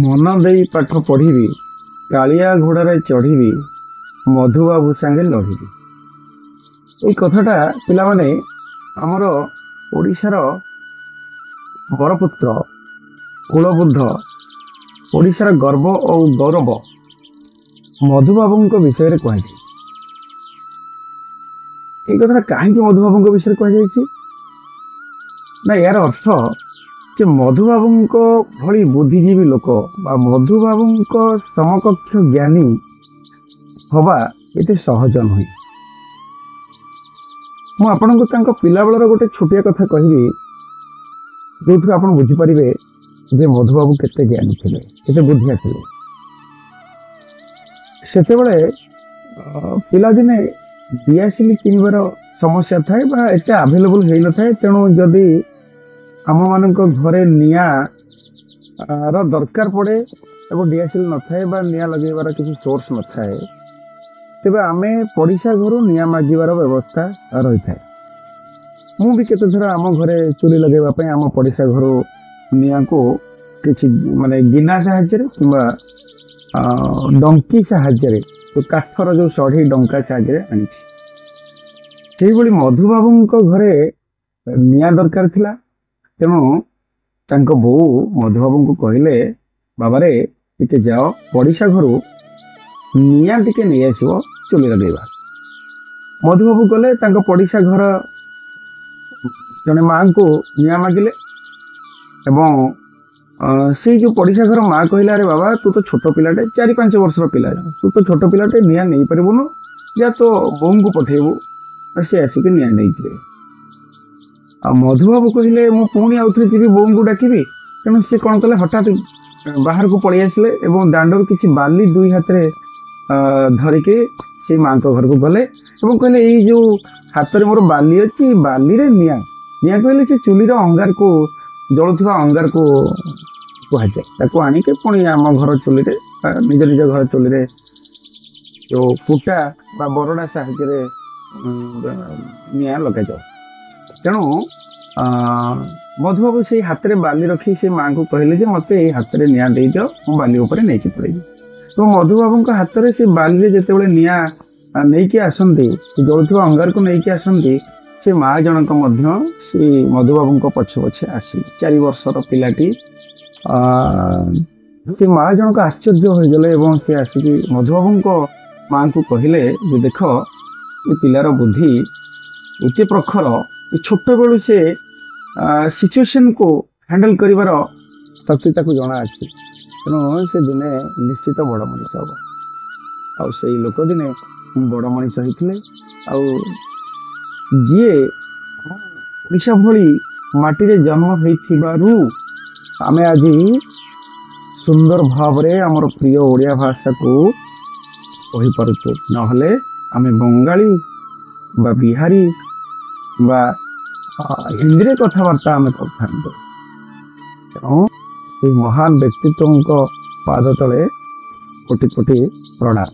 ମନ ଦେଇ ପାଠ ପଢ଼ିବି, କାଳିଆ ଘୋଡ଼ାରେ ଚଢ଼ିବି, ମଧୁବାବୁ ସାଙ୍ଗେ ଲଢ଼ିବି। ଏଇ କଥାଟା ପିଲାମାନେ ଆମର ଓଡ଼ିଶାର ବରପୁତ୍ର, କୁଳବୁଦ୍ଧ, ଓଡ଼ିଶାର ଗର୍ବ ଓ ଗୌରବ ମଧୁବାବୁଙ୍କ ବିଷୟରେ କୁହାଯାଇଛି। ଏଇ କଥାଟା କାହିଁକି ମଧୁବାବୁଙ୍କ ବିଷୟରେ କୁହାଯାଇଛି ନା, ଏହାର ଅର୍ଥ ଯେ ମଧୁବାବୁଙ୍କ ଭଳି ବୁଦ୍ଧିଜୀବୀ ଲୋକ ବା ମଧୁବାବୁଙ୍କ ସମକକ୍ଷ ଜ୍ଞାନୀ ହବା ଏତେ ସହଜ ନୁହେଁ। ମୁଁ ଆପଣଙ୍କୁ ତାଙ୍କ ପିଲାବେଳର ଗୋଟେ ଛୋଟିଆ କଥା କହିବି, ଯେଉଁଥିରୁ ଆପଣ ବୁଝିପାରିବେ ଯେ ମଧୁବାବୁ କେତେ ଜ୍ଞାନୀ ଥିଲେ, କେତେ ବୁଦ୍ଧିଆ ଥିଲେ। ସେତେବେଳେ ପିଲାଦିନେ ଦିଆସିଲି କିଣିବାର ସମସ୍ୟା ଥାଏ ବା ଏତେ ଆଭେଲେବୁଲ ହେଇନଥାଏ। ତେଣୁ ଯଦି ଆମମାନଙ୍କ ଘରେ ନିଆଁ ର ଦରକାର ପଡ଼େ ଏବଂ ଦିଆସିଲି ନଥାଏ ବା ନିଆଁ ଲଗେଇବାର କିଛି ସୋର୍ସ ନଥାଏ, ତେବେ ଆମେ ପଡ଼ିଶା ଘରୁ ନିଆଁ ମାଗିବାର ବ୍ୟବସ୍ଥା ରହିଥାଏ। ମୁଁ ବି କେତେଥର ଆମ ଘରେ ଚୁଲି ଲଗେଇବା ପାଇଁ ଆମ ପଡ଼ିଶା ଘରୁ ନିଆଁକୁ କିଛି ମାନେ ଗିନା ସାହାଯ୍ୟରେ କିମ୍ବା ଡଙ୍କି ସାହାଯ୍ୟରେ, ଯୋଉ କାଠର ଯୋଉ ସଢ଼େଇ ଡଙ୍କା ସାହାଯ୍ୟରେ ଆଣିଛି। ସେଇଭଳି ମଧୁବାବୁଙ୍କ ଘରେ ନିଆଁ ଦରକାର ଥିଲା। ତେଣୁ ତାଙ୍କ ବୋଉ ମଧୁବାବୁଙ୍କୁ କହିଲେ, ବାବାରେ ଟିକେ ଯାଅ ପଡ଼ିଶା ଘରୁ ନିଆଁ ଟିକେ ନେଇଆସିବ, ଚୁଲି ଲଗେଇବା। ମଧୁବାବୁ ଗଲେ, ତାଙ୍କ ପଡ଼ିଶା ଘର ଜଣେ ମାଆଙ୍କୁ ନିଆଁ ମାଗିଲେ ଏବଂ ସେଇ ଯୋଉ ପଡ଼ିଶା ଘର ମା କହିଲା, ଆରେ ବାବା ତୁ ତ ଛୋଟ ପିଲାଟେ, 4-5 ବର୍ଷର ପିଲା, ତୁ ତ ଛୋଟ ପିଲାଟେ, ନିଆଁ ନେଇପାରିବୁନୁ, ଯା ତୋ ବୋଉଙ୍କୁ ପଠେଇବୁ, ସେ ଆସିକି ନିଆଁ ନେଇଯିବେ। ଆଉ ମଧୁବାବୁ କହିଲେ, ମୁଁ ପୁଣି ଆଉଥରେ ଯିବି ବୋଉଙ୍କୁ ଡାକିବି। ତେଣୁ ସେ କ'ଣ କଲେ, ହଠାତ୍ ବାହାରକୁ ପଳେଇ ଆସିଲେ ଏବଂ ଦାଣ୍ଡରୁ କିଛି ବାଲି ଦୁଇ ହାତରେ ଧରିକି ସେଇ ମାଙ୍କ ଘରକୁ ଗଲେ ଏବଂ କହିଲେ, ଏଇ ଯୋଉ ହାତରେ ମୋର ବାଲି ଅଛି, ବାଲିରେ ନିଆଁ। ନିଆଁ କହିଲେ ସେ ଚୁଲିର ଅଙ୍ଗାରକୁ, ଜଳୁଥିବା ଅଙ୍ଗାରକୁ କୁହାଯାଏ। ତାକୁ ଆଣିକି ପୁଣି ଆମ ଘର ଚୁଲିରେ, ନିଜ ନିଜ ଘର ଚୁଲିରେ ଯୋଉ କୁଟା ବା ବରଡ଼ା ସାହାଯ୍ୟରେ ନିଆଁ ଲଗାଯାଏ। ତେଣୁ ମଧୁବାବୁ ସେଇ ହାତରେ ବାଲି ରଖି ସେ ମାଆଙ୍କୁ କହିଲେ ଯେ ମୋତେ ଏଇ ହାତରେ ନିଆଁ ଦେଇଦିଅ, ମୁଁ ବାଲି ଉପରେ ନେଇକି ପଳେଇବି। ତ ମଧୁବାବୁଙ୍କ ହାତରେ ସେ ବାଲିରେ ଯେତେବେଳେ ନିଆଁ ନେଇକି ଆସନ୍ତି, ସେ ଜଳୁଥିବା ଅଙ୍ଗାରକୁ ନେଇକି ଆସନ୍ତି, ସେ ମା ଜଣକ ମଧ୍ୟ ସେ ମଧୁବାବୁଙ୍କ ପଛେ ପଛେ ଆସିଲେ। 4 ବର୍ଷର ପିଲାଟି, ସେ ମା ଜଣକ ଆଶ୍ଚର୍ଯ୍ୟ ହୋଇଗଲେ ଏବଂ ସେ ଆସିକି ମଧୁବାବୁଙ୍କ ମାଆଙ୍କୁ କହିଲେ ଯେ ଦେଖ, ଏ ପିଲାର ବୁଦ୍ଧି ଏତେ ପ୍ରଖର, ଏ ଛୋଟବେଳୁ ସେ ସିଚୁଏସନକୁ ହ୍ୟାଣ୍ଡେଲ କରିବାର ଶକ୍ତି ତାକୁ ଜଣା ଅଛି, ତେଣୁ ସେ ଦିନେ ନିଶ୍ଚିତ ବଡ଼ ମଣିଷ ହେବ। ଆଉ ସେଇ ଲୋକ ଦିନେ ବଡ଼ ମଣିଷ ହେଇଥିଲେ। ଆଉ ଯିଏ ଓଡ଼ିଶା ଭଳି ମାଟିରେ ଜନ୍ମ ହେଇଥିବାରୁ ଆମେ ଆଜି ସୁନ୍ଦର ଭାବରେ ଆମର ପ୍ରିୟ ଓଡ଼ିଆ ଭାଷାକୁ କହିପାରୁଛୁ, ନହେଲେ ଆମେ ବଙ୍ଗାଳୀ ବା ବିହାରୀ ବା ହିନ୍ଦୀରେ କଥାବାର୍ତ୍ତା ଆମେ କରିଥାନ୍ତେ। ତେଣୁ ସେଇ ମହାନ ବ୍ୟକ୍ତିତ୍ୱଙ୍କ ପାଦ ତଳେ କୋଟି କୋଟି ପ୍ରଣାମ।